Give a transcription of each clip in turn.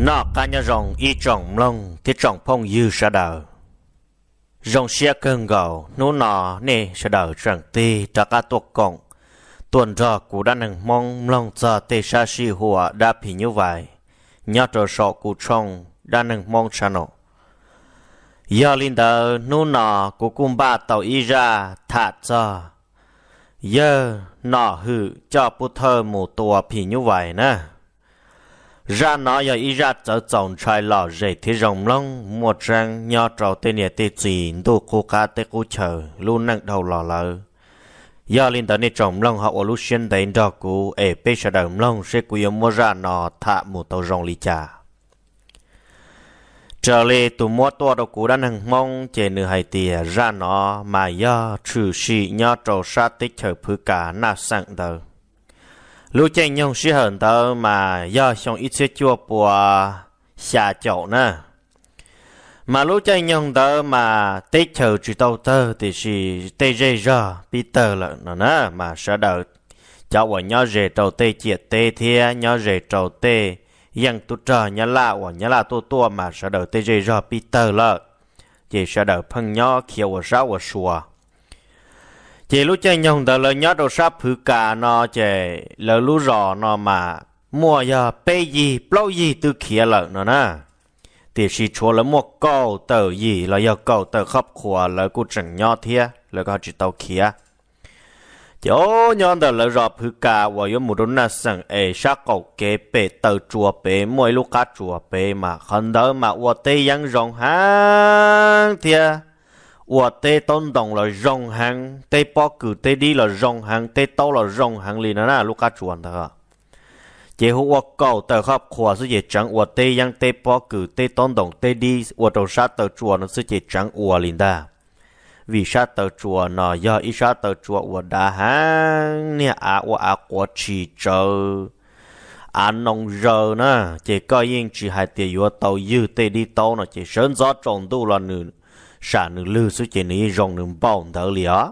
Noj qab nyob zoo ib tsoom mloog thiab tsoom phooj ywg sawv daws. Zoo siab kawg nkaus hnub no nej sawv daws tseem tig rov qab tuaj koom, tuaj nrog kuv dab neeg Hmoob mloog txog tej sab sij huam dab phim nyuj vais nyob rau saum kuv tshooj dab neeg Hmoob channel. Yog li ntawd hnub no kuv kuj npaj tau ib zaj tham txog yawg Nom Hwm coj pub thawj mus tua phim nyuj vais na. Zaj no yog ib zaj txawv txaus ntshai lom zem thiab zoo mloog muaj tseeb nyob rau tej niam tej txiv ntuj qub qab teb qub chaw lub neej dhau los lawm. Yog li ntawd nej tsoom mloog ho ua lub siab ntev nrog kuv es peb sawv daws mloog seb kuv yuav muab zaj no tham mus tau zoo li cas. Raws li tus muab tuaj rau kuv dab neeg Hmoob ces nws hais tias zaj no mas yog tshwm sim nyob rau sab teb chaws Phwv Kas Naj Xeem ntawd. Lub caij nyoog sij hawm ntawd mas yog xyoo ib txhiab cuaj pua xya caum na. Mas lub caij nyoog ntawd mas teb chaws tsis tau tawg tiam sis tej zej zog pib tawg lawm no na, mas sawv daws cov uas nyob ze rau tej ciam teb thiab nyob ze rau tej yeej tub rog Nyab Laj uas Nyab Laj tuaj tuaj mas sawv daws tej zej zog pib tawg lawm, ces sawv daws pheej nyob khiav ua sab ua sua. Ces lub caij nyoog ntawd lawv nyob rau sab Phwv Kas no ces lawv lub zos no mas muaj yog peb yig plaub yig twb khiav lawm no na, tiam sis tshuav lawv muaj kaum tawm yim los yog kaum tawm qhov qhuas lawv kuj tseem nyob thiab, lawv ho tsis tau khiav. Ces o, nyob ntawm lawv zos Phwv Kas uas yuav mus rau Naj Xeem es sab qaum kev pem taw tsua pem muaj ib lub qab tsuas pem mas qhov ntawd mas ua teb yeeb zoo heev thiab, ua teb taub ntoos los zoo heev, teb pob kws teb dib los zoo heev, teb taub los zoo heev li no na lub qab tsuas ntawd. Ces hu ua kaum tawm qhov qhuas xwb ces tseev ua teb yeeb teb pob kws teb taub ntoos teb dib ua rau sab taw tsua no xwb ces tseev ua li ntag. Vim sab taw tsua no yog ib sab taw tsua uas dav heev, niag av ua av quav tshis tsawv, av noo zaws na, ces koj yeej tsis hais tias yuav tau ywg tej dib taub no ces sawv ntxov tsaus ntuj los nws sam nws lwg xwb ces nws yeej zoo nws npaum ntawd li os.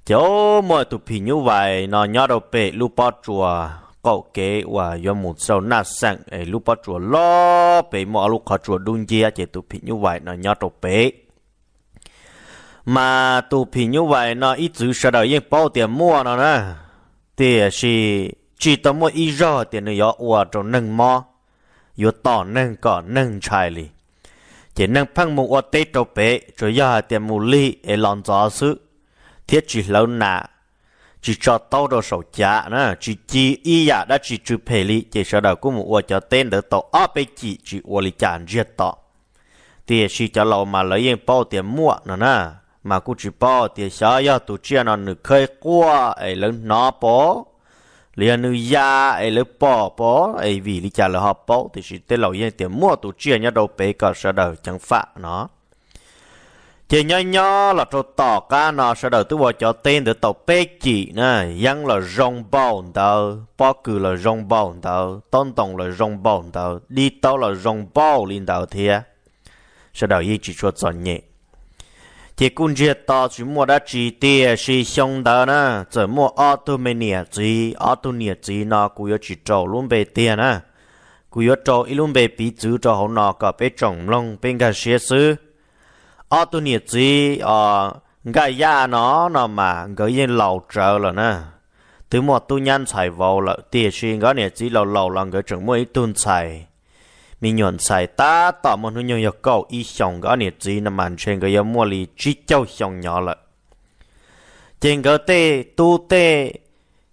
Ces muaj tus phim nyuj vais no nyob rau pem lub pob tsuas qaum kev uas yuav mus rau Naj Xeem es lub pob tsuas loj pem muaj ob lub qhov tsua dub nciab ces tus phim nyuj vais no nyob rau pem. Mas tus phim nyuj vais no ib txwm sawv daws yeej paub tias muaj no na, tiam sis tsis tau muaj ib zaug tias nws yuav ua rau neeg mob, yuav tom neeg kom neeg ntshai li. Ces neeg pheej mus ua teb rau pem tsuas yog hais tias mus lig es los ntxov xwb, thiab tsis hlawv nas, tsis tso taub rau saum cav na, tsis ci ib yam dab tsi tsw phem li ces sawv daws kuj mus ua cov teb ntawd tau ob peb cim tsis ua li cas ntsiag to. Tiam sis cov laus mas lawv yeej paub tias muaj no na, mas kuj tsis paub tias xyov yog tus tsiaj no nws khawb quaj es lawv hnov pom, los yog nws ya es lawv pom pom es vim li cas lawv ho paub, tiam sis tej laus yeej tias muaj tus tsiaj nyob rau pem kom sawv daws ceev faj no. Ces nyob nyob los rau tom qab no sawv daws twb ua cov teb ntawd tau peb cim na, yeeb los zoo npaum ntawd, pob kws los zoo npaum ntawd, taub ntoos los zoo npaum ntawd, dib taub los zoo npaum li ntawd thiab. Sawv daws yeej tsis tshua txom nyem. Ces kuj ntsiag to tsis muaj dab tsi, tiam sis xyoo ntawd na txawm muaj ob tug me niam txiv, ob tug niam txiv no kuv yuav tsis rau lub npe tiag na, kuv yuav rau ib lub npe piv txwv rau hauv no kom peb tsoom mloog peb nkag siab xwb. Ob tug niam txiv os, Nkaj Yaj no no mas nkawd yeej laus tsawv lawm na, twb muaj tub nyab ntxhais vauv lawm, tiam sis nkawd niam txiv laus laus los nkawd tseem muaj ib tug ntxhais, me nyuam ntxhais tab tom muaj hnub nyoog yog kaum ib xyoos, nkawd ob niam txiv no mas ntshe nkawd yuav muaj li tsib caug xyoo nyob lawm. Ces nkawd tej tub tej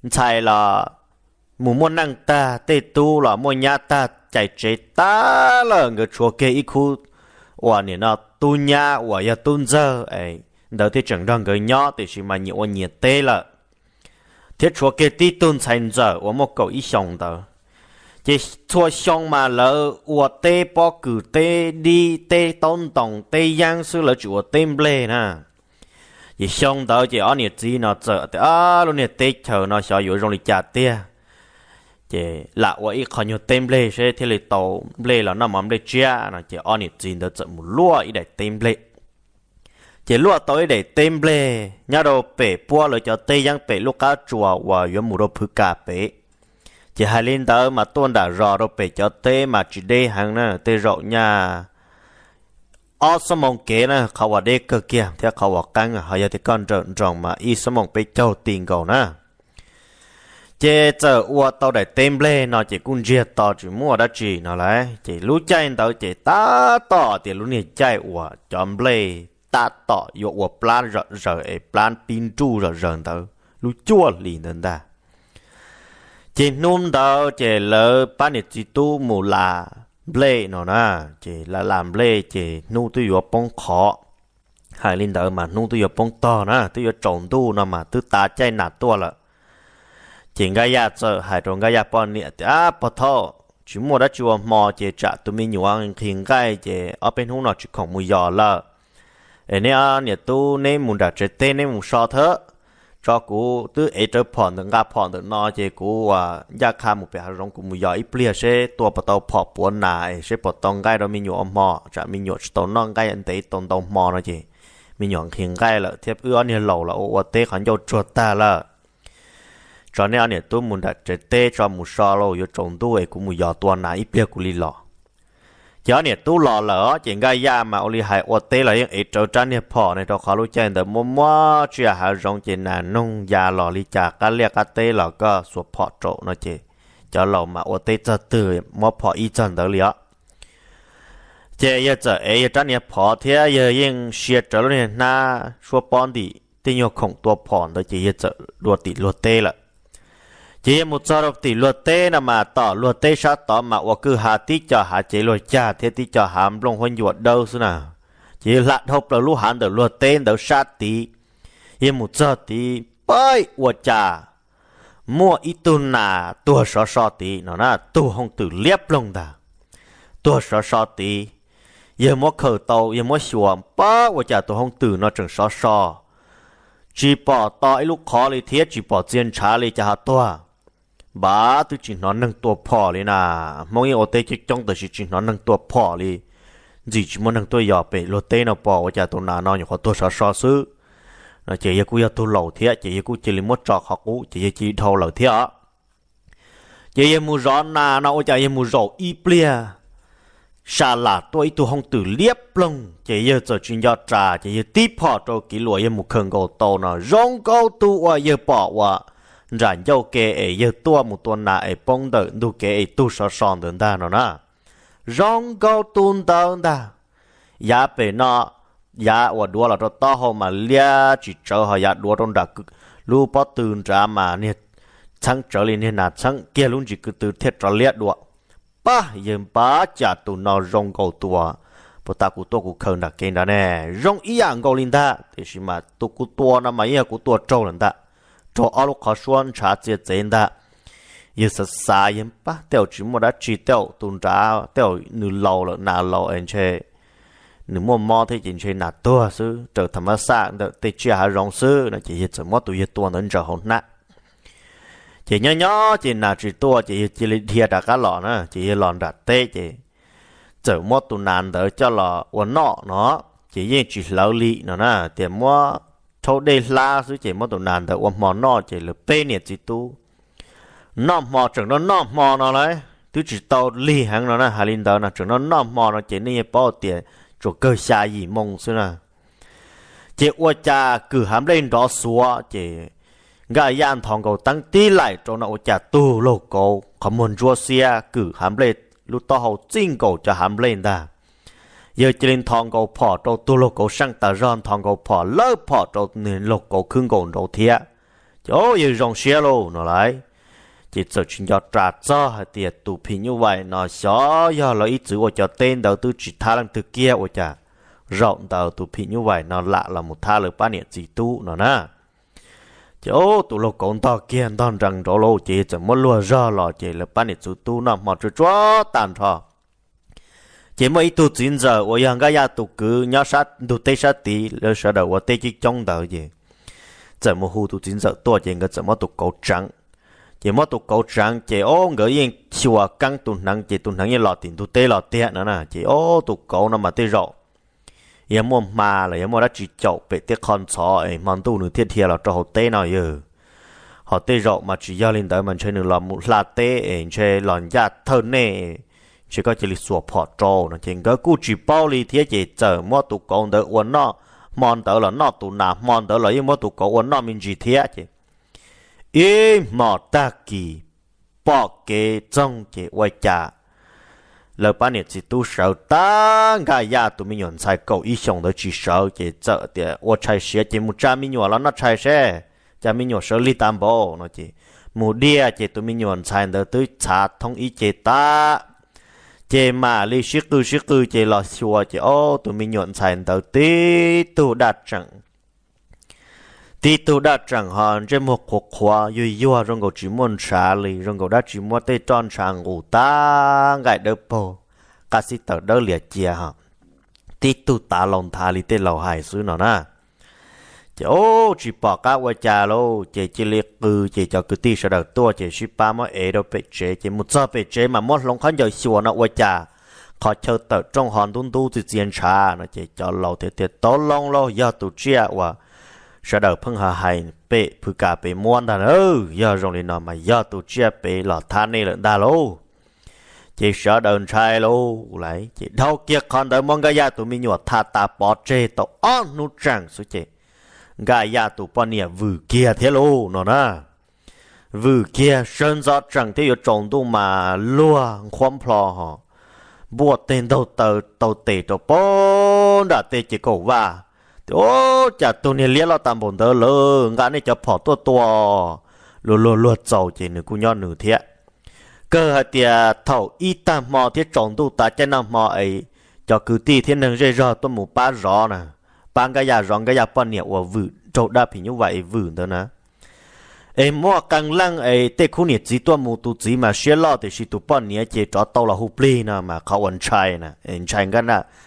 ntxhais los mus muaj neej tag, tej tub los muaj nyab tag, cais tsev tag lawm, nkawd tshuav kiag ib khub uas nim no tub nyab uas yog tub ntxawg ntawd thiaj tseem nrog nkawd nyob, tiam sis mas nyias ua nyias teb lawm, thiab tshuav kiag tib tug ntxhais ntxawm uas muaj kaum ib xyoos ntawd. Ces txhua xyoo mas lawv ua teb pob kws, teb dib, teb taub ntoos, teb yeeb xwb, lawv tsis ua teb nplej na. Ces xyoo ntawd ces ob niam txiv no txawm tias, Ab, lub niag teb chaws no xyov yuav zoo li cas tiag, ces lam ua ib qho nyuag teb nplej seb thiaj li tau nplej los noj mov nplej tsiab no. Ces ob niam txiv ntawd txawm mus luaj ib daim teb nplej. Ces luaj tau ib daim teb nplej nyob rau pem puab lawv cov teb yeeb pem lub qab tsuas uas yuav mus rau Phwv Kas pem. Ces hais li ntawd mas tuaj nram zos rau pem cov teb mas tsis deb heev na, tej zaum nyaj ob xuab moos kev na, qhov uas deb kawg kiag thiab qhov uas qeeb ho yog tias koj nrawm nroos mas ib xuab moos peb caug ti nkaus na. Ces txawm ua tau daim teb nplej no ces kuj ntsiag to tsis muaj dab tsi no lauj. Ces lub caij ntawd ces tab tom tias lub niag caij uas cov nplej tab tom yuav ua plab zom zaws es plab pib nruj zom zaws ntawd lub cuaj hlis ntawd ntag. Ces hnub ntawd ces lawv pab niam txiv tub mus las nplej no na, ces las las nplej ces hnub twb yuav poob qho. Hais li ntawd mas hnub twb yuav poob tog na, twb yuav tsaus ntuj no mas twb tav caij nas tuaj lawm. Ces Nkaj Yaj txawm hais rau Nkaj Yaj poj niam tias, Ab, pog thauj, tsis muaj dab tsi ua hmo ces tsam tus me nyuam nqhis nqaij ces ob peb hnub no tsis khoom mus yos lawm. Es neb niam tub neb mus nram tsev teb neb mus so thawb, tso kuv twb ev rawv phom ntawm nqa phom ntawm no ces kuv ua ncaj qha mus pem hav zoov kuv mus yos ib pliag seb tua puas tau phom puav nas es seb puas tau nqaij rau me nyuam ua hmo, tsam me nyuam tsis tau noj nqaij ntev tau ntau hmo no ces me nyuam nqhis nqaij lawm thiab wb ob niag laus los ua ua teb qhov ncauj tsuag tag lawm. Tso neb ob niam tub mus nram tsev teb tso mus so lauj, yuav tsaus ntuj es kuv mus yos tua nas ib pliag kuv li los. Ces ob niam tub los lawm os, ces Nkaj Yaj mas ua li hais ua teb los yeej ev rawv rab niag phom ne, rau qhov lub caij ntawd muaj muab tsiaj hav zoov ces nas noog ya los li cas qab liaj qab teb los koj xuas phom raum no ces cov laus mas ua teb txog twg muab phom ib txog ntawd li os. Ces yawg txawm ev yawg rab niag phom thiab yawg yeej sia rawv lub niag hnab suab pob ntim tej nyuag khoom tua phom ntawd ces yawg txawm dua tim luag teb lawm. Ces yawg mus txog rau tim luag teb no mas tom luag teb sab tod mas ua kwj ha tib co hav cev luag cag thiab tib co hav nplooj huab ncua dawb xwb na. Ces yawg hla dhau plaws lub hav ntawm luag teb ntawd sab tid, yawg mus txog tid pab ua cas muaj ib tug nas tuag sov so tid no na, tug hooj twm liab ploog ntag, tuag sov so tid. Yawg muab khaws tau yawg muab xyuas pab ua cas tus hooj twm no tseem sov so, tsis pom to ib lub qhov li thiab tsis pom txia ntshav li cas ho tuag. Npav twb tsis hnov neeg tua phom li na, Hmoob yeej ua teb coob coob tab sis tsis hnov neeg tua phom li. Ntxim tsis muaj neeg tuaj yos pem luag teb no pom ua cas tus nas no nyuam qhuav tuag sov so xwb no ces yawg kuj yog tug laus thiab ces yawg kuj cia li muab tso qhov qub ces yawg cia li dhau lawm thiab os. Ces yawg mus zov nas no ua cas yawg mus zaum ib pliag, sa lam tuaj ib tug hooj twm liab ploog ces yawg txawm tsis nco ras ces yawg tib phom rau kiv luas yawg mus khaws nkaus tau no zoo nkaus tus uas yawg pom uas nram ncauj ke es yawg tuaj mus tua nas es poob ntawm ntug kev es tug sov so ntawd ntag no na. Zoo nkaus tus ntawd ntag. Yav pem no, yav uas duav los rau taub hau mas liab tsis tsawv ho yav duav rau nram lub pob tw nrad mas niag txheeb tsawv li niag nas txheeb kiag lub ntsis kwv tw thiaj rov liab dua. Pab yawg npav cas tus no zoo nkaus tus uas puag ta kuv tuaj kuv khaws nram kev nrad ne, zoo ib yam nkaus li ntag tiam sis mas tus kuv tua no mas yeej yog kuv tua raug lawm ntag, raug ob lub qhov suab ntshav txia txev ntag. Yawg xav xav yawg pab tej zaum tsis muaj dab tsi, tej zaum tus nrad tej zaum nws laus lawm nas laus es ntshe nws muaj mob thiab ces ntshe nas tuag xwb, raws tham mab xaj ntawm tej tsiaj hav zoov xwb no ces yawg txawm muab tus yawg tua ntawd ntsaws hauv hnab. Ces nyob nyob ces nas tsis tuaj ces yawg cia li dhia rov qab los na, ces yawg los nram teb ces txawm muab tus nas ntawd coj los ua noj no, ces yeej tsis hlawv li no na, tias muab rhaub dej hlab xwb ces muab tus nas ntawd ua hmo noj ces lawv peb niam txiv tub noj hmo tseem noj noj hmo no lauj, twb tsis tau lig heev no na, hais li ntawd no tseem noj noj hmo no ces nej yeej paub tias tsuas kawg xya yim moo xwb na. Ces ua cas kwm hav nplej nrov xuav ces Nkaj Yaj nthos nkaus teeb tib laim rau no ua cas tug laug kauv qhov muag ntsuab xiab kwm hav nplej lub taub hau txij nkaus cov hav nplej ntag. Yawg cia li nthos nkaus phom rau tug laug kauv seej tas zog, nthos nkaus phom lawb phom rau nws laug kauv khwb nkaus nraud thiab. Ces o yawg zoo siab lauj no lauj. Ces txawm tsis nco ras txog hais tias tus phim nyuj vais no xyov yog lawv ib txwm ua cov teb ntawd twb tsis thab leej twg kiag ua cas zaum ntawd tus phim nyuj vais no lam los mus thab lawv pab niam txiv tub no na. Ces o tus laug kauv ntog kiag ntog nrees nraud lauj, ces yawg txawm muab luag zog los ces lawv pab niam txiv tub noj hmo tsuag tsuag tag nrho. Ces muaj ib tug txiv ntxawm uas yog Nkaj Yaj tus kwv nyob sab ntug teb sab tid, lawv sawv daws ua teb coob coob ntawd ces txawm mus hu tus txiv ntxawm tuaj ces nkawd txawm muab tus kauv tseev. Ces muab tus kauv tseev ces o nkawd yeej xyuas keeb tus hneev ces tus hneev yeej los tim ntug teb los tiag no na. Ces o tus kauv no mas tej zaum yog muaj hma los yog muaj dab tsi caum pem tej qho ntxhov es hmo ntuj nws thiaj dhia los rau hauv teb no yawg. Qhov tej zaum mas tsis yog li ntawd mas ntshe nws los mus hla teb es ntshe los ncaj thawj nej, ntshe koj cia li xuas phom rau no ces nkawd kuj tsis paub li thiab ces txawm muab tus kauv ntawd ua noj, hmo ntawd los noj tus nas, hmo ntawd los yeej muab tus kauv ua noj me ntsis thiab ces ib hmos tag kis pom kev txoog ces ua cas lawv pab niam txiv tub sawv tag, Nkaj Yaj tus me nyuam ntxhais kaum ib xyoos ntawd tsis sawv ces txawm tias ua tshais siav ces mus tsa me nyuam los noj tshais seb, cas me nyuam sawv lig tas npaum no ces mus diaj ces tus me nyuam ntxhais ntawd twb txhav thoob ib ce tag. Ces mam li sib qw sib qw ces los xyuas ces ob tus me nyuam ntxhais ntawd tib tug daj tseem, tib tug daj tseem ho ntsej muag qhuav qhuav yuag yuag zoo nkaus tsis muaj ntshav li, zoo nkaus dab tsi muab tej roj ntsha nqus tag nqaij dawb paug, qab xib taws dawb lias cia ho, tib tug tav laus nthav li tej laus hais xwb no na. Ces ub tsis pom qab ua cas lauj ces cia li qw ces cov kwv tij sawv daws tuaj ces sib pab muab ev rau pem tsev ces mus txog pem tsev mas muab hloov khaub ncaws xyuas no ua cas qhov chaw tawm rooj ho ntub ntub txias txias ntshav no ces cov laus thiaj tias tau loo lauj, yog tus tsiaj uas sawv daws pheej ho hais pem phwv kas pem muab ntag na, yog zoo li no mas yog tus tsiaj pem los thab nej lawm ntag lauj. Ces sawv daws ntshai lauj lawm ces dhau kiag qhov ntawd muab Nkaj Yaj tus me nyuam tha tas pov tseg tau ob hnub tsees xwb ces Nkaj Yaj tus poj niam vwm kiag thiab lauj no na. Vwm kiag sawv ntxov tsees thiab yuav tsaus ntuj mas luag nqhuab nplho ho npuaj teg ntaug taw tau tes rau pab nram tej ces kaum vaj tias, Ub, cas tus niag liab loj tas npaum ntawd lawm nqa nej cov phom tuaj tua. Luag luag luag txaus ces nws kuj nyob nws thiab. Kawg hais tias thaum ib tag hmo thiab tsaus ntuj tas caij noj hmo es cov kwv tij thiab neeg zej zog tuaj mus pab zov na, pab Nkaj Yaj zov Nkaj Yaj poj niam uas vwm raug dab phim nyuj vais es vwm ntawd na. Es muaj qee leej es tej khub niam txiv tuaj mus, tus txiv mas siab loj tiam sis tus poj niam ces rov tau los hu plig no mas qhov uas ntshai na, ntshai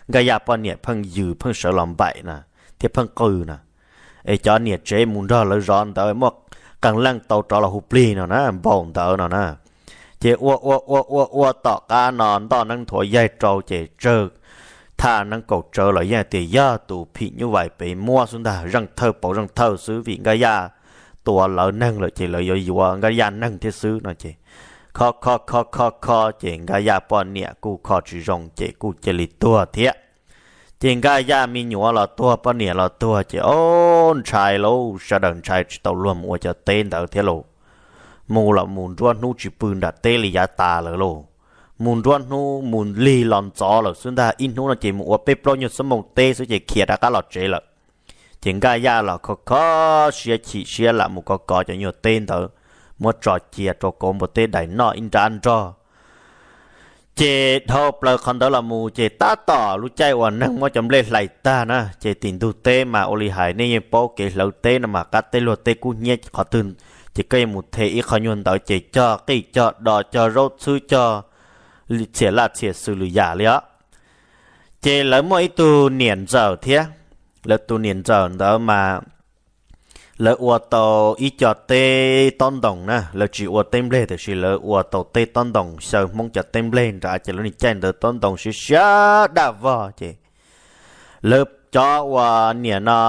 Nkaj Yaj poj niam pheej yws pheej sawv los npaim na, thiab pheej qw na. Es cov niam tsev mus nrog lawv zov ntawd muaj qee leej tau rov los hu plig no na, npaum ntawd no na. Ces ua ua ua ua ua tom qab no ntoj neeb nthuav yaig rau ces tsawg thaj neeb kaum tsawv los yeej tias yog tus phim nyuj vais pem muab xwb ntag, zeej thawj pauv zeej thawj xwb vim Nkaj Yaj tua lawv neeg lawm ces lawv yuav yuav Nkaj Yaj neeg thiab xwb no ces kho kho kho kho kho ces Nkaj Yaj poj niam kuj kho tsis zoo ces kuj cia li tuag thiab. Ces Nkaj Yaj me nyuam los tuag poj niam los tuag ces ob ntshai lauj, sawv daws ntshai tsis tau luag mus ua cov teb ntawd thiab lauj. Mus los mus nruab hnub tsis pw nram teb li yav tas lawm lauj. Mus nruab hnub mus lig los ntxov lawm xwb ntag, ib hnub no ces mus ua peb plaub nyuag xuab moos teb xwb ces khiav rov qab los tsev lawm. Ces Nkaj Yaj los kho kho siab chim siab lam mus kov kov cov nyuag teb ntawd, muab tso cia rau kauv npua teb dais noj ib nrab nrog. Ces dhau plaws qhov ntawd los mus ces tab tom lub caij uas neeg muab cov nplej hlais tag na, ces tim ntug teb mas ua li hais nej yeej paub kev hlawv teb no mas qab teb luag teb kub hnyiab qhov twg, ces koj yeej mus the ib qho nyuag ntawd ces cog qij cog dos cog zaub txhwb cog txhia laj txhia xwm lwm yam li os. Ces lawv muaj ib tug niam ntxawm thiab, lawv tus niam ntxawm ntawd mas lawv ua tau ib co teb tob ntoos na, lawv tsis ua teb nplej tiam sis lawv ua tau teb tob ntoos xyaw Hmoob cov teb nplej nrad ces lawv niag caij ntawd tob ntoos siab siab daj vog ces lawv cov uas niam no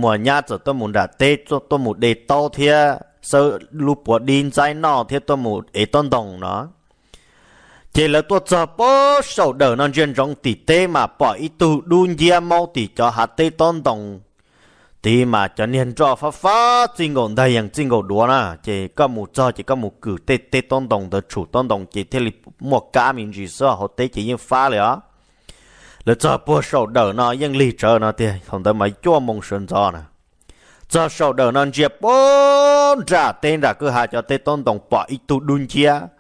muam nyab txawm tuaj mus nram teb tuaj mus de taub thiab xawb lub puav dib ntxaib noj thiab tuaj mus ev tob ntoos no. Ces lawv tuaj txog pob saum dawm no ntsia ntsoov tim teb mas pom ib tug dub nciab maub tim cov hav teb tob ntoos tid mas cov niag nroj fab fab txij nkaus ntag yees txij nkaus duav na. Ces koj mus txog ces koj mus kwm tej teb tob ntoos ntawd tshum tob ntoos ces thiaj li muaj kab me ntsis xwb, hauv teb ces yeej fab li os. Lawv txog puag saum dawm no yeej lig tsawv no tiag, thaum ntawd mas cuaj moos sawv ntxov na. Txog saum dawm no ntsia puag nram teb nram kwj ha cov teb tob ntoos pom ib tug dub nciab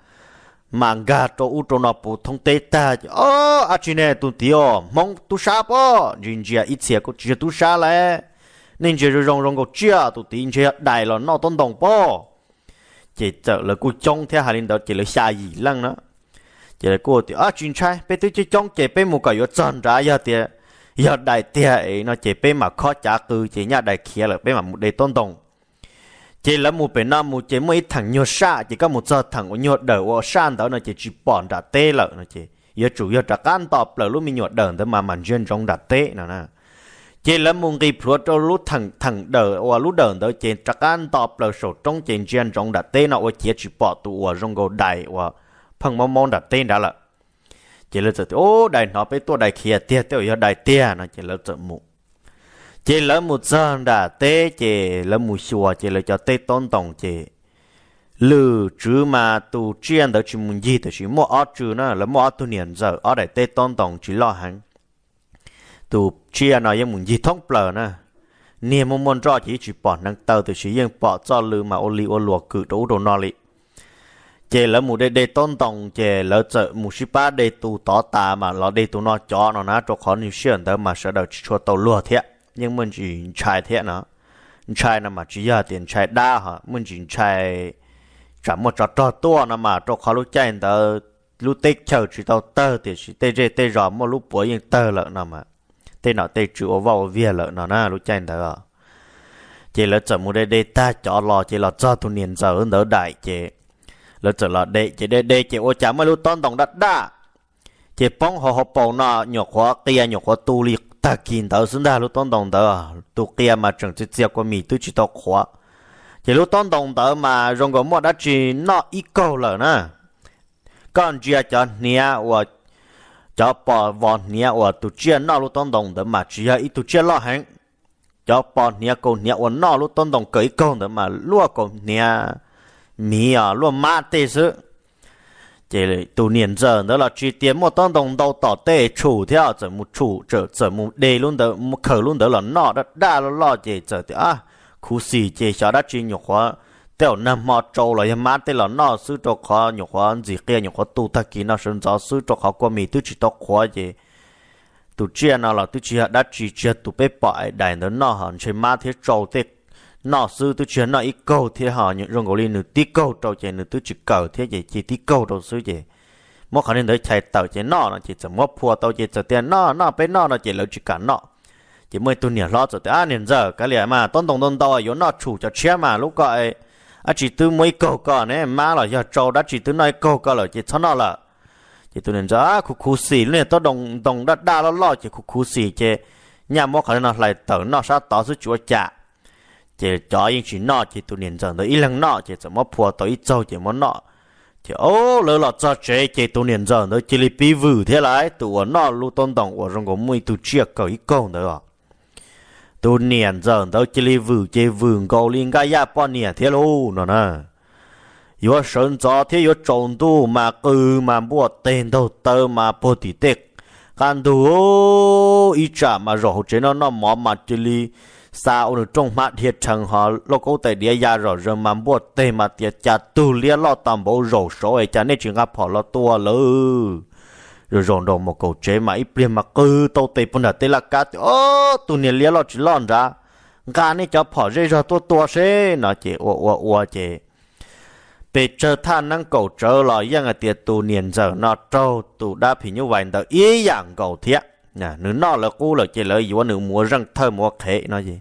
mas nkag rau ub rau no puv thoob teb tag ces, Ob, dab tsi ne tus tid os, Hmoob tub sab pob? Ntsia ntsia ib txhia kuj tsis yog tub sab lauj, nej ntsia zoo zoo zoo nkaus tsiaj, tus tid ntshe yog dais los noj tob ntoos pob. Ces txawm lawv kuj coob thiab hais li ntawd ces lawv xya yim leej na. Ces lawv kuj tias, Ob, tsis ntshai, peb twb coob coob ces peb mus kom yuav txog nrad, yog tias yog dais tiag es no ces peb mam khob cav qw ces nyaj dais khiav lawm peb mam mus de tob ntoos. Ces lawv mus pem no mus ces muaj ib theem nyuag saj ces koj mus txog theem uas nyuag dawm ua saj ntawd no ces tsis pom nram teb lawm no ces yuav tsum yog rov qab nto plaws lub me nyuam dawm ntawd mas mam ntsia ntsoov nram teb no na. Ces lawv mus nqis plhuav rau lub theem theem dawm uas lub dawm ntawd ces rov qab nto plaws saum roob ces ntsia ntsoov nram teb no ua ciav tsis pom tus uas zoo nkaus dais uas pheej maub maub nram teb nrad lawm. Ces lawv txawm tias, Ub, dais hnov peb tuaj dais khiav tiag, tej zaum yog dais tiag no ces lawv txawm mus. Ces lawv mus txog nram teb ces lawv mus xyuas ces lawv cov teb taub ntoos ces lwm tswv mas tus tsiaj ntawd tsis mus ncig tiam sis muaj ob tswv na, lawv muaj ob tug niam ntxawm ob daim teb taub ntoos tsis loj heev. Tus tsiaj no yeej mus ncig thoob plaws na, niag muaj muaj nroj ces yeej tsis pom hneev taw tiam sis yeej pom txoj lw mas ua li ua luam kwm rau ub rau no li. Ces lawv mus de de taub ntoos ces lawv txawm mus sib pab de tus tod tas mas los de tus no cov no na, rau qhov nws sij hawm ntawd mas sawv daws tsis tshua tau luag thiab yeej muaj ntsis ntshai thiab no. Ntshai no mas tsis yog tias ntshai dab ho, muaj ntsis ntshai tsam muaj tsov rog tuaj no mas, rau qhov lub caij ntawd lub teb chaws tsis tau tawg tiam sis tej zej tej zos muaj lub puav yeej tawg lawm no mas, tej nom tej tswv ua vaj ua viag lawm no na lub caij ntawd. Ces lawv txawm mus de de tag cov los ces los txog tus niam ntxawm ntawd daim ces lawv txawm los de ces de de ces ua cas muaj lub taub ntoos daj daj, ces poob hauv hauv paus no nyuam qhuav qia nyuam qhuav tu li tag kis ntawd xwb ntag lub taub ntoos ntawd. Tus qia mas tseem txias txias kua mis twb tsis tau qhuav. Ces lub taub ntoos ntawd mas zoo nkaus muaj dab tsi noj ib kaug lawm na. Koj ntsia cov hniav uas, cov pos vos hniav uas tus tsiaj noj lub taub ntoos ntawd mas tsis yog ib tug tsiaj loj heev. Cov pos hniav kaus hniav uas noj lub taub ntoos kawg ib kaug ntawd mas luaj kaus hniav miv os, luaj mab tej xwb. Ces tus niam ntxawm ntawd los tsis tias muaj taub ntoos ntau tom tej tshum thiab, txawm mus tshum, txawm mus de lub ntawd, mus khaws lub ntawd los noj daj daj loj loj ces txawm tias, Ab, khuv xim ces xyov dab tsi nyuam qhuav tej zaum nag hmo tsau los yog mab tej los noj xwb, rau qhov nyuam qhuav ntxim qia nyuam qhuav tu tag kis no sawv ntxov xwb, rau qhov kua mis twb tsis tau qhuav ces tus tsiaj no los twb tsis yog dab tsi, tsis yog tus peb pom es dais ntawd noj ho, ntshe mab thiab tsau tej noj xwb, twb tsis yog noj ib kaug thiab ho, zoo nkaus li nws tib kaug rau ces nws twb tsis kawg thiab ces cia tib kaug rau xwb ces muab qhov niag ntawd chais tawm ces noj no ces txawm muab phua tau ces txawm tias, Noj, noj, peb noj no ces lawv tsis kam noj. Ces muaj ib tug niam hlob txawm tias, Ab, niam ntxawm, kav liam mas taub ntoos ntau ntau yuav noj tshum cov tshiab mas lub ko dab tsi twb muab ib kaug ko ne, mab los yog tsau dab tsi twb noj ib kaug ko lawm ces txhob noj lawm. Ces tus niam ntxawm khuv khuv xim, lub niag taub ntoos daj daj loj loj ces khuv khuv xim ces nyaj muab qhov no hlais tawm noj sab tod xwb tsis ua cas. Ces cov yeej tsis noj ces tus niam ntxawm ntawd ib leeg noj ces txawm muab phua tau ib txaug ces muab noj. Ces o, lawv los txog tsev ces tus niam ntxawm ntawd cia li pib vwm thiab lauj, tus uas noj lub taub ntoos uas zoo nkaus muaj ib tug tsiaj kawg ib kaug ntawd os. Tus niam ntxawm ntawd cia li vwm ces vwm nkaus li Nkaj Yaj poj niam thiab lauj no na. Yuav sawv ntxov thiab yuav tsaus ntuj mas qw mas npuaj teg ntaug taw mas puag tim tej qab ntug, ib tsam mas zaum hauv tsev noj noj mov mas cia li xa ua nws rooj hmab dhia rhees ho lauj kaub tais diav ya zom zaws mas npuaj teg mas tias, Cas tug liab loj tas npaum zaum saud es cas nej tsis nqa phom los tua lawm? Zaum zaum nraum mus kaum tsev mas ib pliag mas qw tau tes puag nram tej laj kab tias, Ob, tus niag liab loj tsis loj nrad, nqa nej cov phom zej zog tuaj tua seb no ces ua ua ua ces pes tsawg thaj neeb kaum tsawv los yeej hais tias tus niam ntxawm no raug tus dab phim nyuj vais ntawd ib yam nkaus thiab. Nws noj lawv qub lawm ces lawv yuav nws mus ua zeej thawj mus ua qhev no es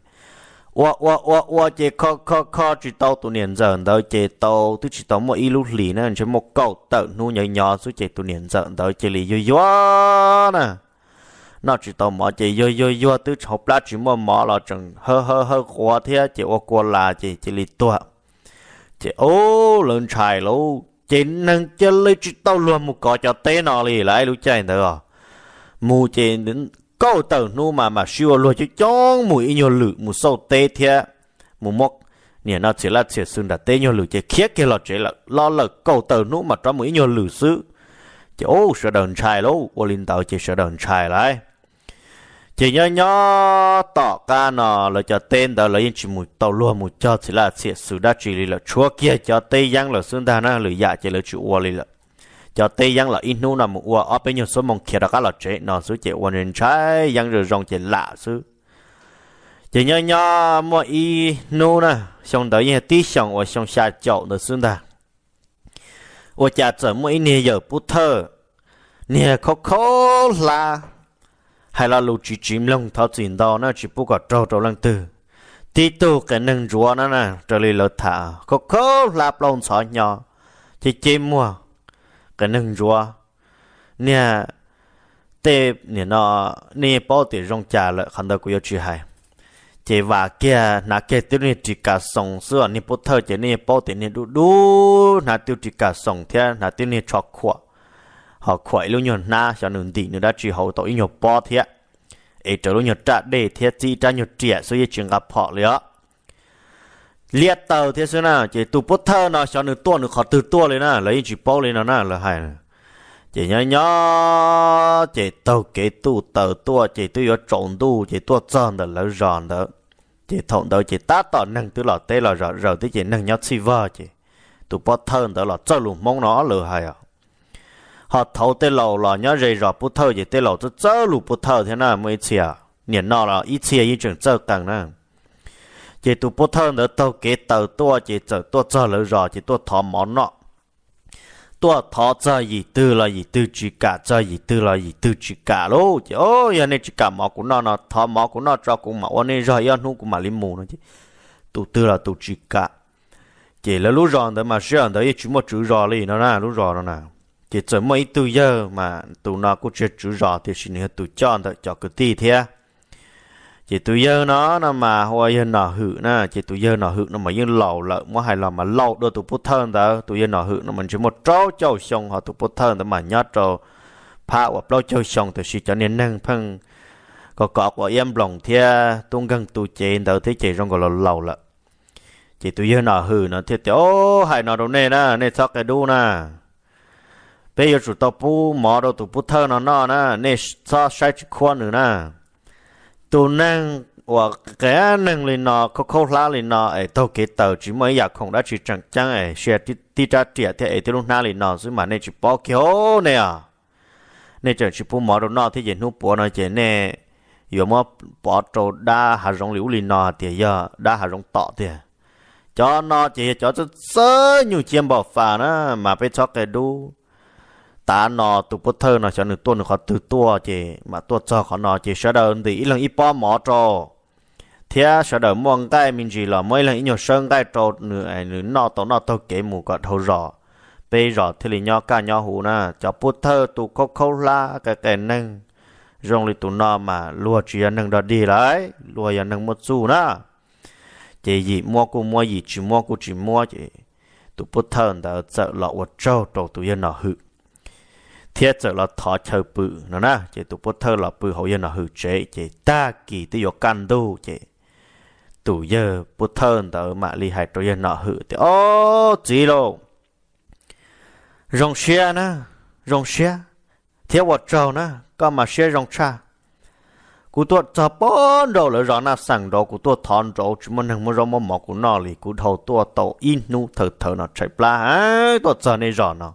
ua ua ua ua ces kho kho kho tsis tau tus niam ntxawm ntawd ces tau twb tsis tau muaj ib lub hlis na, ntshe muaj kaum tawm hnub nyob nyob xwb ces tus niam ntxawm ntawd cia li yuag yuag na. Noj tsis tau mov ces yuag yuag yuag twb hauv plab tsis muaj mov los tseem hawb hawb hawb quav thiab ces ua kua las ces cia li tuag. Ces o, lawv ntshai lauj, ces neeg cia li tsis tau luag mus kov cov teb no li lawm lub caij ntawd os. Mus ces kaum tawm hnub mas mam sib ua luag coob coob mus ib nyuag lwm mus xauj teb thiab mus muab niam no txhia laj txhia xwm nram teb nyuag lwm ces khiav kiag los tsev lawm, los lawm kaum tawm hnub mas rov mus ib nyuag lwm xwb. Ces o, sawv daws ntshai lauj, ua li ntawd ces sawv daws ntshai lauj. Ces nyob nyob tom qab no lawv cov teb ntawd lawv yeej tsis mus tau luag mus cog txhia laj txhia xwm dab tsi li lawm, tshuav kiag cov teb yeeb lawm xwb ntag na, lwm yam ces lawv tsis ua li lawm. Cov teb yeeb los ib hnub no mus ua ob peb nyuag xuab moos khiav rov qab los tsev no xwb ces ua ntshai yeeb zoo zoo ces lam xwb. Ces nyob nyob muaj ib hnub na, xyoo ntawd yeej tib xyoos uas xyoo xya caum ntawd xwb ntag, ua cas txawm muaj ib niag yawm pub thawj, niag khaub khaub hlab, hais lo lus tsis tsis mloog thov txim ntau na, tsis pub kom raug rau leej twg. Tib tug qias neeg ntsuav na, raws li lawv tham khaub khaub hlab plaub ntxhov hnyo, ceb ceb muag, qias neeg ntsuav, niag tej niam no nej yeej paub tias zoo cas lawm, qhov ntawd kuv yuav tsis hais. Ces vam kiag hnav kiag tib lub niag ris kas xoos xwb os, niag pov thawj ces nej yeej paub tias niag dub dub, hnav tib ris kas xoos thiab hnav tib niag tsho khuam, ho khuam ib lub nyuag hnab, xyov nws ntim nws dab tsi hauv tau ib nyuag pob thiab, es raws lub nyuag raj dej thiab txib ib rab nyuag riam xwb yeej tsis nqa phom li os. Liab taw thiab xwb na, ces tus pov thawj no xyov nws tuaj nws qhov twg tuaj li na, lawv yeej tsis paub li no na, lawv hais. Ces nyob nyob ces taug kev tuaj taws tuaj ces twb yuav tsaus ntuj ces tuaj txog ntawm lawv zos ntawd. Ces thaum ntawd ces tab tom neeg twb los teb los zom zaws thiab ces neeg nyob txhij vog ces tus pov thawj ntawd los txawj lus Hmoob no lawv hais os. Ho thaud tej laus los nyob ze zos pov thawj ces tej laus txawj txawj lus pov thawj thiab na, muaj ib txhia, niam no los ib txhia yeej tseem txawj qees na. Ces tus pov thawj ntawd taug kev taws tuaj ces txawm tuaj txog lawv zos ces tuaj thov mov noj. Tuaj thov txog yim twg los yim twg tsis kam, txog yim twg los yim twg tsis kam lauj. Ces, o, yog nej tsis kam mov kuv noj no, thov mov kuv noj tso kuv mam ua nej zog ib ob hnub kuv mam li mus no ces tus twg los tus tsis kam. Ces lawv lub zos ntawd mas sij hawm ntawd yeej tsis muaj tswv zos li no na, lub zos no na. Ces txawm muaj ib tug yawg mas tus no kuj tsis yog tswv zos tiam sis nws yog tus coj ntawm cov kwv tij thiab. Ces tus yawg no no mas hu ua yawg Nom Hwm na, ces tus yawg Nom Hwm no mas yeej laus lawm, muab hais los mas laus dua tus pov thawj ntawd. Tus yawg Nom Hwm no mas ntshe muaj rau caug xyoo, ho tus pov thawj ntawd mas nyob rau phab uas plaub caug xyoo, tiam sis cov niag neeg pheej kov kov quav iab nploos thiab tub nkeeg tu cev ntawd thiab ces zoo nkaus los laus lawm. Ces tus yawg Nom Hwm no thiaj tias, o, hais no rau nej na, nej txhob qia dub na. Peb yuav tsum tau pub mov rau tus pov thawj no noj na, nej txhob saib tsis khuab nws na. Tus neeg uas qias neeg li no, khaub khaub hlab li no es taug kev taws tsis muaj ib yam khoom dab tsi tseem ceeb es sia tib rab riam thiab es tib lub hnab li no xwb mas nej tsis paub kiag nej os. Nej tseem tsis pub mov rau noj thiab ces hnub puav no ces nej yuav muab pov rau dab hav zoov li ub li no hais tias yog dab hav zoov tom tiag. Cov no ces yog cov txawj txawj nyuj ciab npau fas na, mas peb txhob qia dub. Tav no tus pov thawj no xyov nws tuaj nws qhov twg tuaj ces mam tuaj txog qhov no ces sawv daws ntim ib leeg ib pob mov rau, thiab sawv daws muaj nqaij me ntsis los muab ib leeg ib nyuag sawb nqaij rau nws, nws noj tau noj taug kev mus kom dhau zos, peb zos thiaj li nyob kaj nyob huv na. Cov pov thawj tus khaub khaub hlab qias qias neeg zoo li tus no mas luag tsis yog neeg dog dig lawm, luag yog neeg muaj txuj na. Ces yim muab kuj muab, yim tsis muab kuj tsis muab, ces tus pov thawj ntawd txawm los ua tsaug rau tus yawg Nom Hwm thiab txawm los thov chaw pw no na. Ces tus pov thawj los pw hauv yawg Nom Hwm tsev ces tag kis twb yuav kaj ntug ces tus yawg pov thawj ntawd mam li hais rau yawg Nom Hwm tias, o, txiv lauj, zoo siab na, zoo siab thiab ua tsaug na, koj mas siab zoo tshaj. Kuv tuaj txog pem nraud lawv zos Naj Xeem nraud, kuv tuaj thov nraud tsis muaj neeg muab zaub muab mov kuv noj li, kuv dhau tuaj tau ib hnub thawm thawm no tshais plab heev tuaj txog nej zos no.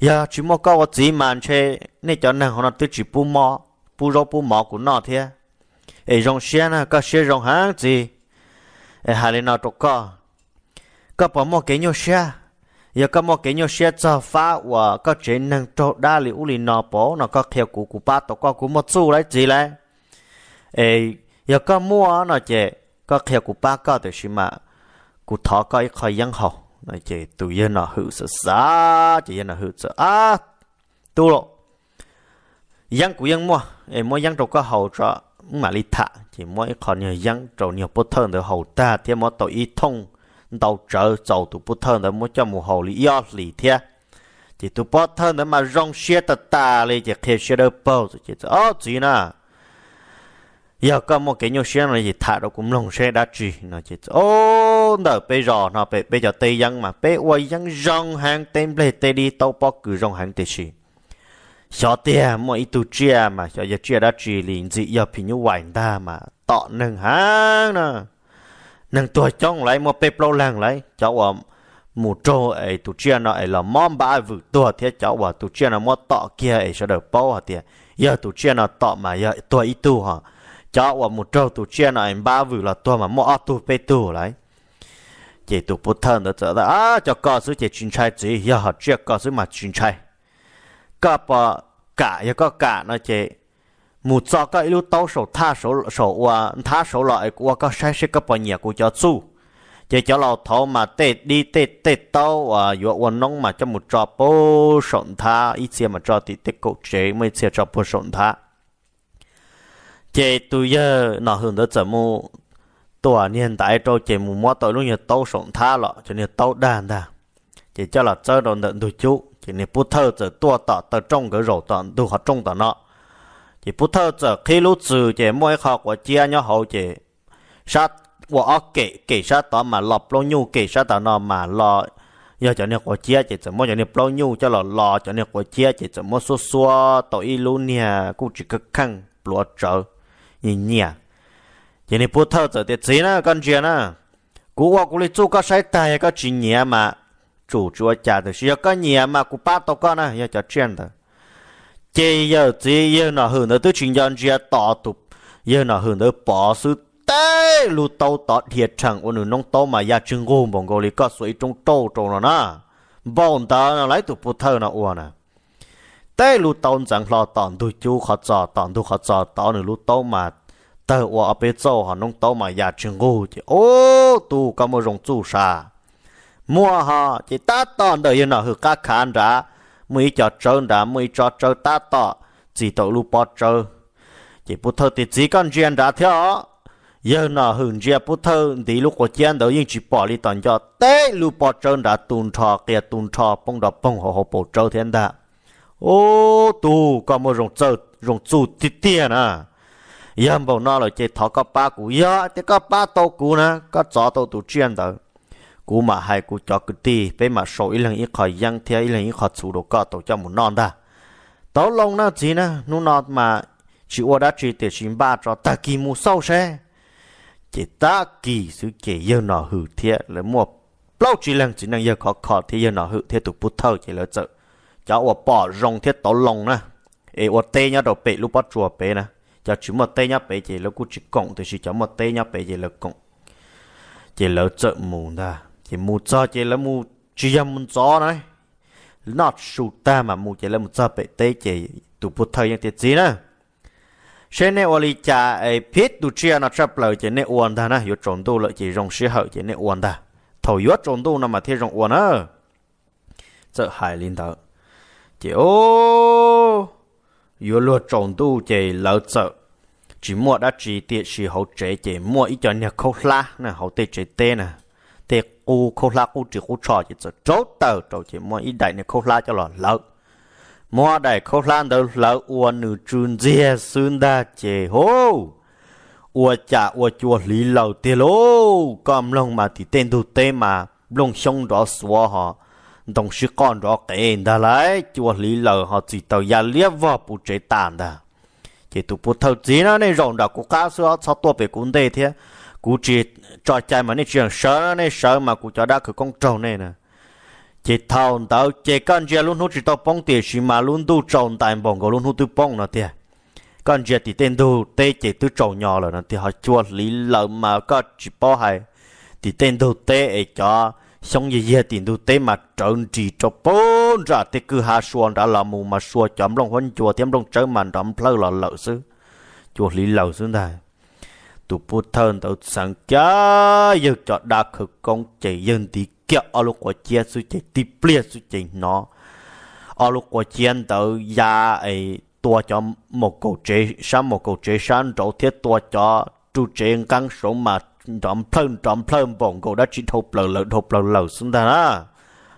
Yog tsis muaj koj ua txiv mas ntshe nej cov neeg hauv no twb tsis pub zaub pub mov kuv noj thiab. Es zoo siab na, koj siab zoo heev txiv. Es hais li no rau koj, koj puas muaj kev nyuaj siab? Yog koj muaj kev nyuaj siab txog fab uas koj tsev neeg raug dab li ub li no pem no koj qhia kuv, kuv pab tau koj, kuv muaj txuj lawm txiv lawm. Es yog koj muaj no ces koj qhia kuv pab koj, tiam sis mas kuv thov koj ib qho yeeb haus. Ces tus yawg Nom Hwm xav xav ces yawg Nom Hwm txawm, ab, tub lauj, yeeb kuv yeej muaj, es muab yeeb rau koj haus tso, wb mam li tham. Ces muab ib qho nyuag yeeb rau niag pov thawj ntawd haus tag thiab muab tau ib thooj ntau tsawv txaus tus pov thawj ntawd muab coj mus haus li ib ob hlis thiab. Ces tus pov thawj ntawd mas zoo siab tas tas li ces qhia siab dawb paug ces, ob txiv na, yog koj muaj kev nyuaj siab no ces tham rau kuv mloog seb dab tsi no ces, o, ntawm peb zos no pem peb cov teb yeeb mas peb ua yeeb zoo heev, teb nplej teb dib taub pob kws zoo heev tiam sis xyov tiag muaj ib tug tsiaj mas xyov yog tsiaj dab tsi li ntxim yog phim nyuj vais ntag mas tom neeg heev na. Neeg tuag coob lawm, muaj peb plaub leeg lawm, cov uas mus raug es tus tsiaj no es los mob npab vwm tuag thiab cov uas tus tsiaj no muab tom kiag es sawv daws paub hais tias yog tus tsiaj no tom mas yog tuag ib tug ho, cov uas mus raug tus tsiaj no es npab vwm los tuag mas muaj ob tug peb tug lawm. Ces tus pov thawj ntawd txawm tias, ab, cov ko xwb ces tsis ntshai txiv, yog hom tsiaj ko xwb mas tsis ntshai. Koj puas kam? Yog koj kam no ces mus txo koj ib lub taub saum thaj, saum uas nthab saud los es kuv ua koj saib seb koj puas nyiam kuv cov txuj. Ces cov laus thaud mas tej dib tej tej taub uas yuav ua noob mas coj mus tso puag saum nthab, ib txhia mas tso tim tej kaum tsev, muaj ib txhia tso puag saum nthab. Ces tus yawg Nom Hwm ntawd txawm mus tuam niag ntaiv rau ces mus muab tau ib lub niag taub saum nthab los cov niag taub dag ntag, ces coj los txawb rau ntawm ntug cub ces niag Pub Thawj txawm tuaj tom taw rooj nkawd zaum tom ntug qhov rooj tom no. Ces Pub Thawj txawm qhib lub txwm ces muaj ib qho quav ciab nyob hauv ces sab ua ob kem, kem sab tod mas lo plaub nyuj, kem sab tom no mas lo yog cov niag quav ciab, ces txawm muab cov niag plaub nyuj coj los lo cov niag quav ciab ces txawm muab xuab xuab tau ib lub niag kuj tsis kheej kheej pluav tsawv nyias nyias. Ces niag Pub Thawj txawm tias, Txiv na, koj ntsia na, kuv ua kuv li txuj koj saib tag, yog koj tsis nyiam mas tsum tsis ua cas, tiam sis yog koj nyiam mas kuv pab tau koj na, yog cov tsiaj ntawd. Ces yawm txiv yawg Nom Hwm ntawd twb tsis nco ntsia, tos tus yawg Nom Hwm ntawd pov xwb, tej lub taub tod dhia rhees ua nws noob taub mas ya tsw nqug npaum nkaus li koj xuas ib roob rauj rau no na. Npaum ntawd no lawv tus Pub Thawj no ua na. Tej lub taub ntxeev hlo tom ntug cub qhov txos, tom ntug qhov txos tod nws lub taub mas tawg ua ob peb txauj, ho noob taub mas ya tsw nqug. Ces, Ub, tub, koj muaj zoo txuj sav. Muaj ho. Ces tab tom ntawm yawg Nom Hwm qab khav nrad muaj ib co tsawb nrad, muaj ib tsob tsawb tab tom txi tau lub pob tsawb. Ces Pub Thawj tias, Txiv, koj ntsia nrad thiab os. Yawg Nom Hwm ntsia Pub Thawj ntiv lub quav ciab ntawd yeej tsis pom li tom ncauj, tej lub pob tsawb nrad tu nrho qia tu nrho poob nrov poog hauv hauv paus tsawb thiab ntag. Ub, tub, koj muaj zoo txuj tiag tiag na. Yog npaum no lawm ces thov koj pab kuv. Yog tias koj pab tau kuv na, koj txov tau tus tsiaj ntawd, kuv mam hais kuv cov kwv tij, peb mam sau ib leeg ib qho yeeb thiab ib leeg ib qho txhuv rau koj tau coj mus noj ntag. Tau loo na txiv na, hnub no mas tsis ua dab tsi tiam sis npaj tso tag kis mus xauj seb. Ces tag kis xwb ces yawg Nom Hwm thiab lawv muaj plaub tsib leeg txiv neej yawg khov kho thiab yawg Nom Hwm thiab tus Pub Thawj ces lawv txawm, cov uas pom zoo thiab tau loo na, es ua teb nyob rau pem lub pob tsuas pem na, cov tsis muaj teb nyob pem ces lawv kuj tsis koom, tiam sis cov muaj teb nyob pem ces lawv koom. Ces lawv txawm mus ntag, ces mus txog ces lawv mus tsis yog mus ntxov na, noj su tag mas mus ces lawv mus txog pem teb ces tus Pub Thawj yeej tias, Txiv na, seb nej ua li cas es phiv tus tsiaj no tshaj plaws ces nej ua ntag na, yuav tsaus ntuj lawm ces zoo sij hawm ces nej ua ntag, thaum yuav tsaus ntuj no mas thiaj zoo ua na. Txawm hais li ntawd ces, o, yuav luag tsaus ntuj ces lawv txawm tsis muaj dab tsi tiam sis hauv tsev ces muaj ib co niag khaub hlab na, hauv tej tsev teb na, tej qub khaub hlab qub ris qub tsho ces txawm rauv taws rau ces muaj ib daim niag khaub hlab coj los hlawv. Muab daim khaub hlab ntawd hlawv ua nws tsw ntxiag xwb ntag ces, hu, ua cas ua cua hliv laws tiag lauj. Koj mloog mas tim tej ntug teb mas nplooj xyoob nrov xuav ho ntoo sib qoj nrov qev ntag lauj, cua hliv laws ho txi taws ya liab vog puv tsev tas ntag. Ces tus Pub Thawj, Txiv na, nej zaum nram kuv qab xwb os, txhob tuaj pem kuv ntej thiab. Kuv tsis tso cai mas nej tsis sawv, nej sawv mas kuv cov dab khawv koob raug nej na. Ces thaum ntawd ces koj ntsia lub hnub tsis tau poob tiam sis mas lub ntuj tsaus ntais npaum nkaus lub hnub twb poob no tiag. Koj ntsia tim tej ntug teb ces twb tsaus nyo lawm no tiag, ho cua hliv laws mas koj tsis paub hais, tim tej ntug teb es cov xyoob yiag yiag tim ntug teb mas rawv nris rau puag nram tej kwj ha sua nrad los mus mas sua cov nplooj huab ncua thiab nplooj tsawb mas nrov nplhawj los lawm xwb. Cua hliv laws xwb ntag. Tus Pub Thawj ntawd txheev kiag yawg cov dab khawv koob ces yawg ntiv kiag ob lub quav ciab xwb ces tib pliag xwb ces hnov ob lub quav ciab ntawd ya es tua cov maum kaum tsev, sab maum kaum tsev sab nraud thiab tua cov ru tsev nqeeb saud mas nrov nplhawj nrov nplhawj npaum nkaus dab tsi dhau plaws lawm dhau plaws lawm xwb ntag na.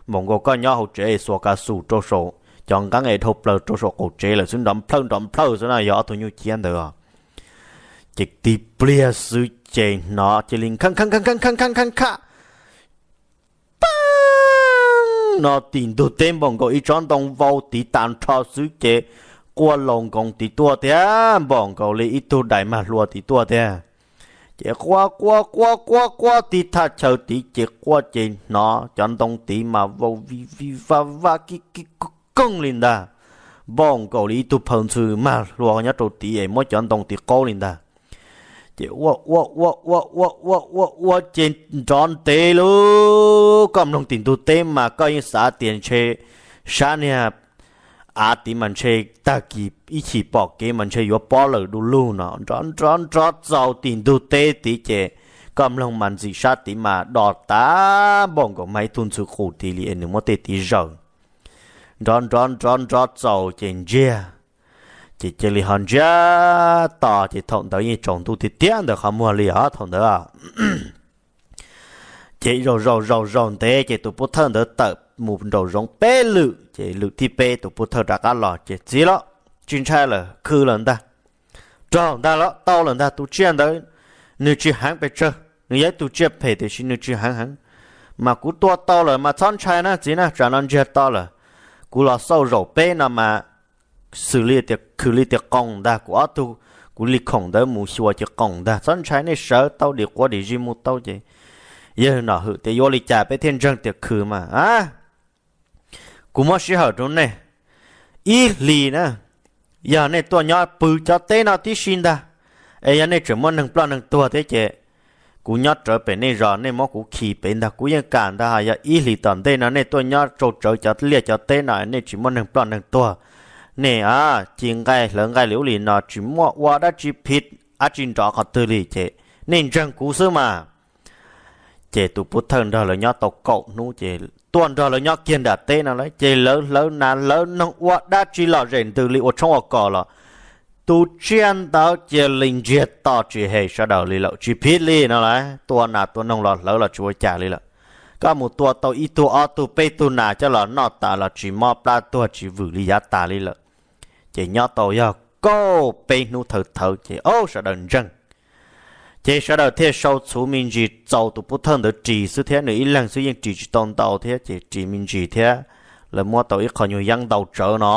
Npaum nkaus koj nyob hauv tsev xuas ka xus rau saum cov nqeeb es dhau plaws rau saum qaum tsev lawm xwb, nrov nplhawj nrov nplhawj xwb na, yog ob tug nyuj ciab ntawd os. Ces tib pliag xwb ces hnov cia li kha kha kha kha kha kha kha, pab no tim ntug teb npaum nkaus ib tsob ntoo vau tiv tas nrho xwb ces quaj laus nkoos tiv tuaj tiag, npaum nkaus li ib tug dais mag hlua tiv tuaj tiag. Ces quaj quaj quaj quaj quaj tiv thaj chaw tiv ces quaj ces hnov cov ntoo tiv mas vau vi vi va va ki ki koog li ntag, npaum nkaus li ib tug phaw ntxhw mag hlua nyob rau tiv es muab cov ntoo tiv qaub li ntag. Ces ua ua ua ua ua ua ua ces nrov ntev lub, koj mloog tim ntug teb mas koj yeej xav tias ntshe sab niag av tiv mas ntshe tag kis ib chim pom kev mas ntshe yuav pob lawm du lug no, nrov nrov nrov txaus tim ntug teb tiv ces Koj mloog mas ntxim sab tid mas do tas npaum nkaus mas ib tug ntxhw qus tid li es nws muab tej tiv zaws nrov nrov nrov nrov txaus ces ntsiag, ces cia li ho ntsiag to ces thaum ntawd yeej tsaus ntuj tiag tiag ntawm qhov muag li os thaum ntawd. Ces zaum zaum zaum zaum ntev ces tus pov thawj ntawd tawm mus nraum zoov peb lwm ces lwm thib peb tus pov thawj rov qab los ces txiv los tsis ntshai lawm, khw lawm ntag, raug ntag los tau lawm ntag. Tus tsiaj ntawd nws tsis heev pes tsawg, nws yog ib tug tsiaj phem tiam sis nws tsis heev heev, mas kuv tua tau lawm mas txhob ntshai na txiv na, tsam no ntsiag to lawm. Kuv los xauj zaum peb no mas xws li tias khw li tias qoos ntag, kuv ob tug, kuv li khoom ntawd mus xyuas ces qoos ntag, txhob ntshai, nej sawv tau dim quav dim zis mus tau ces yawg Nom Hwm tias yuav ua li cas peb thiaj ntseeg tias khw mas a kuv muab sij hawm rau nej ib hlis na, yog nej tuaj nyob pw cov teb no tib si ntag, es yog nej tseem muaj neeg ploj neeg tuag thiab ces kuv nyob rawv pem nej zos, nej muab kuv khi pem ntag, kuv yeej kam ntag. Yog ib hlis tom ntej no nej tuaj nyob rau rawv cov liaj cov teb no nej tsis muaj neeg ploj neeg tuag, nej ci nqaij hlawv nqaij li ub li no tsis muaj ua dab tsi phiv dab tsi nrov qhov twg li ces nej ntseeg kuv xwb mas. Ces tus pov thawj nrog lawv nyob tau kaum hnub ces tuaj nrog lawv nyob kiag nram teb no lawm ces lawv hlawv nas hlawv noog ua dab tsi lom zem ntws li ua tshoob ua kos los tus tsiaj ntawd cia li ntsiag to tsis hem sawv daws li lawm, tsis phiv li no lawm. Tua nas tua noog los hlawv los tsis ua cas li lawm. Koj mus tua tau ib tug ob tug peb tug nas coj los noj tas los tsis mob plab tuag tsis vwm li yav tas li lawm. Ces nyob tau yog kaum peb hnub thawm thawv ces ob sawv daws ntseeg. Ces sawv daws thiaj sau txhuv me ntsis txaus tus pov thawj ntawd ris xwb thiab, nws ib leeg xwb yeej ris tsis tau ntau thiab ces ris me ntsis thiab lawv muab tau ib qho nyuag yeeb ntau tsawv no.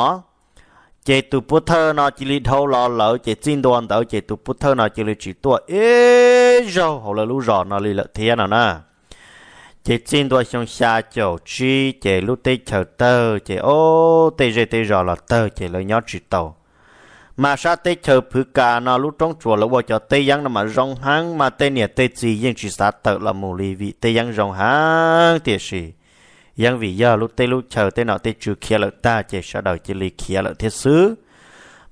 Ces tus pov thawj no cia li dhau los lawm ces txij ntua ntawd ces tus pov thawj no cia li tsis tuaj ib zaug hauv lawv lub zos no li lawm thiab no na. Ces txij ntua xyoo xya caum tsib ces lub teb chaws tawg ces ob tej zej tej zos los tawg ces lawv nyob tsis tau. Mas sab teb chaws Phwv Kas no lub roob tsuas lawv ua cov teb yeeb no mas zoo heev mas tej niam tej txiv yeej tsis xav tawm los mus li vim teb yeeb zoo heev, tiam sis yeej vim yog lub teb lub chaw tej nom tej tswv khiav lawm tag ces sawv daws cia li khiav lawm thiab xwb.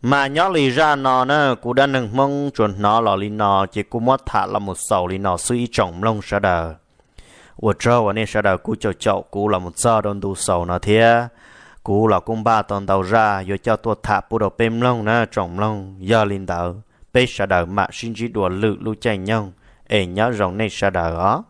Mas nyob li zaj no na, kuv dab neeg Hmoob tsuas hnov los li no ces kuv muab tham los mus xaus li no xwb ib tsoom mloog sawv daws. Ua tsaug uas nej sawv daws kuj caum caum kuv los mus txog rau ntu xaus no thiab. Kuv los kuj npaj tau ntau zaj yuav coj tuaj tham pub rau peb mloog na tsoom mloog. Yog li ntawd peb sawv daws mam sib ntsib dua lwm lub caij nyoog, es nyob zoo nej sawv daws os.